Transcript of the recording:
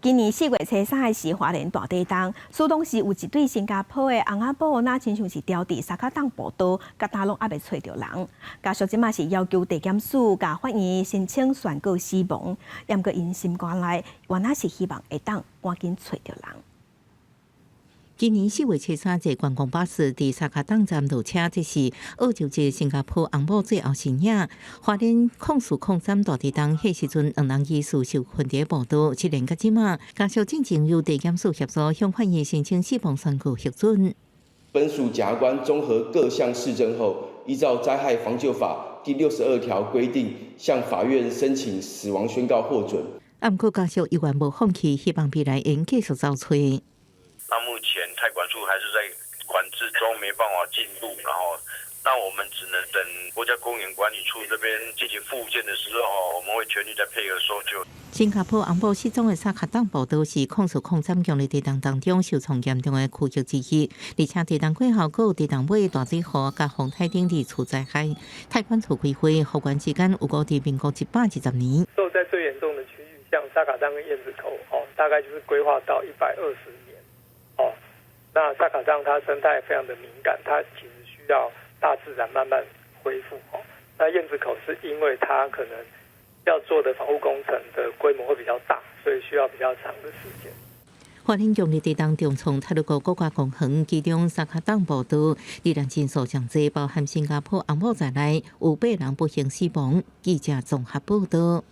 今年四月初三的時，花蓮大地動，事當時有一對新加坡的翁仔某，若親像是牢佇三跤洞步道，佮今攏猶未揣著人。家屬這馬是要求地檢署共法院申請宣告死亡，毋過𪜶心肝內，原來是希望會當趕緊揣著人。今年四月初三，坐觀光巴士佇三跤洞站落車，這是澳洲籍新加坡翁某最後身影。花蓮04-03大地動，彼時陣兩人疑似受困佇步道，七年到這馬，家屬進前由地檢署協助向法院申請死亡宣告核准。本署檢察官綜合各項事證後，依照災害防救法第62條規定，向法院申請死亡宣告獲准。毋過家屬猶原無放棄，希望未來會繼續走揣。那目前太管處還是在管制中，沒辦法進入，然後，那我們只能等國家公園管理處這邊進行復建的時候，我們會全力在配合搜救。新加坡翁某失蹤的三跤洞步道是04-03強烈地動當中受創嚴重的區域之一，而且地動過後，閣有地動尾大水禍佮風颱等二次災害。太管處規劃復原時間預估佇民國120年。受災最嚴重的區域，像三跤洞跟燕子口，哦，大概就是規劃到120年。哦，那薩卡當它生態非常的敏感，它其實需要大自然慢慢恢復。哦，那燕子口是因為它可能要做的防護工程的規模會比較大，所以需要比較長的時間。花蓮強烈地動重創太魯閣國家公園，其中三跤洞步道，罹難人數上濟，包含新加坡翁某在內，有八人不幸死亡。記者綜合報道。